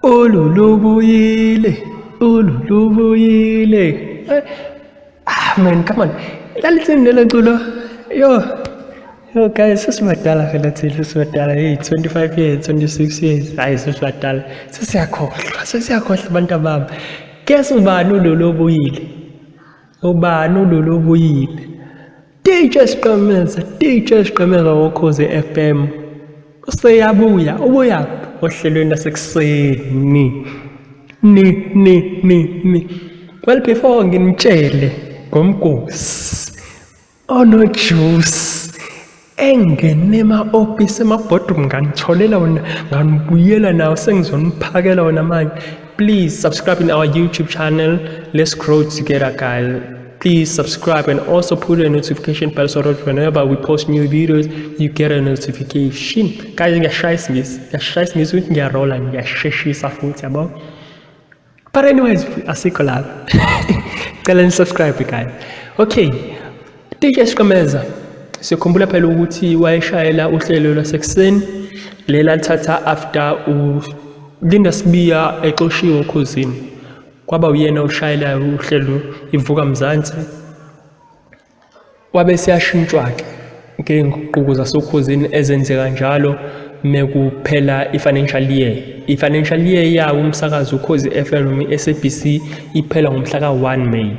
Ululubuyile, ululubuyile. Ah man, come on. Lalithini lelo culo? Yo. Yo guys, sesibadala phela thina, sesibadala. Hey, 25 years, 26 years. Hayi sesibadala. Sesiyakhohlwa, sesiyakhohlwa abantu abami. Guess ubani ululubuyile? Ubani ululubuyile? DJ Sgqemeza, DJ Sgqemeza woKhozi FM. Useyabuya, ubuya ohlelweni lasekuseni. Ni ni ni ni. Well, before nginitshele ngomgosi onojuice engene ema-office, ema-boardroom, nganitholela wona, nganibuyela nawo, sengizoniphakela wona manje. Please subscribe in our YouTube channel. Let's grow together, guys. Please subscribe and also put a notification bell so that whenever we post new videos you get a notification. Guys, ngiyashaya isingisi, ngiyashaya isingisi ukuthi ngiyarola, ngiyasheshisa futhi, yabo. But anyways, asikho lapha. Cela ni-subscribe, guys. Okay, DJ Sgqemeza, sikhumbula phela ukuthi wayeshayela uhlelo lwasekuseni lela lithatha after uLinda Sibiya exoshiwe oKhozini. Kwaba uyena oshayelayo uhlelo iVuka Mzansi. Wabe seyashintshwa-ke ngey'nguquko zasoKhozini ezenzeka njalo mekuphela i-financial year. I-financial year yawo umsakazo uKhozi FM noma i-SABC iphela ngomhla ka-1 May.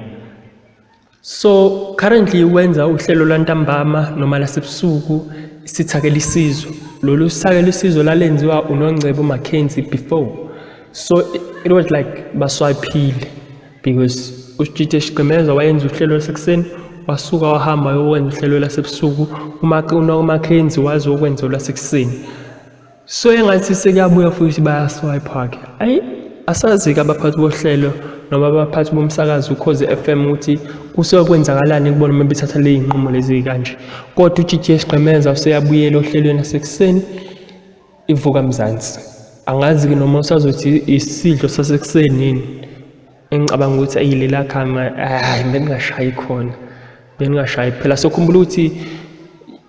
So currently wenza uhlelo lwantambama noma lasebusuku, Sithakela Isizwe. Lolu Sithakela Isizwe lalenziwa uNongcebo Mackenzie before. So it was like baswayiphile because uDJ Sgqemeza wayenza uhlelo lwasekuseni, wasuka wahamba yokwenza uhlelo lwasebusuku, uMackenzie wazokwenza olwasekuseni. So engathi sekuyabuya futhi bayaswipe-ke. Ayi, asazi-ke abaphathi bohlelo noma abaphathi bomsakazo uKhozi FM ukuthi kusuke kwenzakalani kubona uma bethatha le y'nqumo lezi kanje. Kodwa uDJ Sgqemeza useyabuyela ohlelweni lasekuseni iVuka Mzansi. Angazi-ke noma usazothi isidlo sasekuseni yini. Engicabanga ukuthi ayi lela gama, hayi, beningashayi khona, beningashayi phela. Sokhumbula ukuthi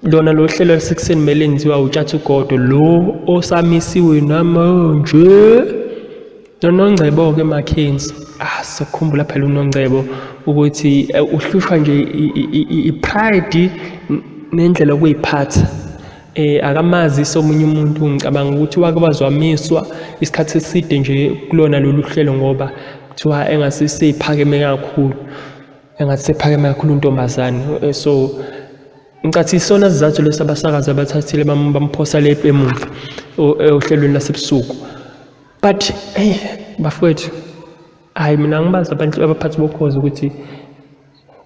lona lo hlelo lasekuseni kumele lenziwa uTshatha Ugodo lo osamisiwe namanje noNongcebo-ke Mackenzie. Ah, sokhumbula phela uNongcebo ukuthi uhlushwa nje i-pride nendlela yokuyiphatha. Akamazi somunye umuntu. Ngicabanga ukuthi wake wazwamiswa isikhathi eside nje kulona lolu hlelo ngoba kuthiwa engase seyiphakeme kakhulu, engathi sephakeme kakhulu intombazane. So ngicathi isona sizathu lesi abasakazi abathathile bamphosa le emuva ohlelweni lasebusuku. But hey bafowethu, hayi mina ngibazi abantu abaphathi boKhozi ukuthi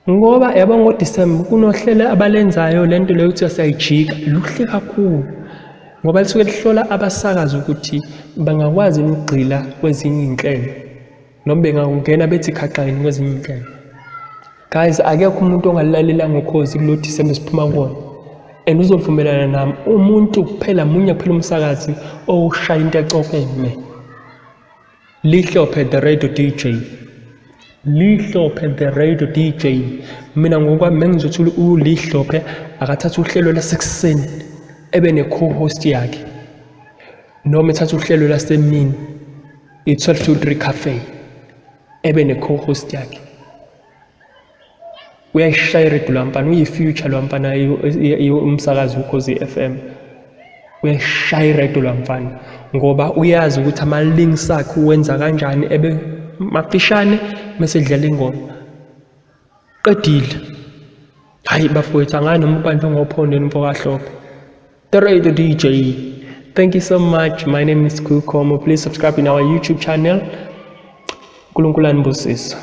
ngoba yabo ngoDisemba kunohlelo abalenzayo, lento leyo kuthiwa siyayijika, luhle kakhulu ngoba lisuke lihlola abasakazi ukuthi bangakwazi ukugxila kwezinye iy'nhlelo noma bengangena bethi khaxa yini kwezinye iy'nhlelo. Guys, akekho umuntu ongalilalela ngoKhozi kulo Disemba esiphuma kuwona and uzovumelana nami, umuntu kuphela munye kuphela umsakazi owushaya into ecokeme, Lihlophe the Radio DJ. Lihlophe the Radio DJ. Mina ngokwami bengizothi uLihlophe akathathe uhlelo lasekuseni ebe ne-co-host yakhe, noma ethathe uhlelo lasemini i-12 to 3 cafe ebe ne-co-host yakhe. Uyayishaya iredio lwa mfana, uyi-future lwa mfana, umsakazi uKhozi FM. Uyayishaya iredio lwa mfana ngoba uyazi ukuthi ama-links akhe uwenza kanjani ebe mafishane mese edlala ingoma. Qedile. Hayi bafowethu, angani noma ubanjwe ngophondo mfo kaHlophe. The Radio DJ. Thank you so much. My name is Kukomo. Please subscribe in our YouTube channel. uNkulunkulu anibusise.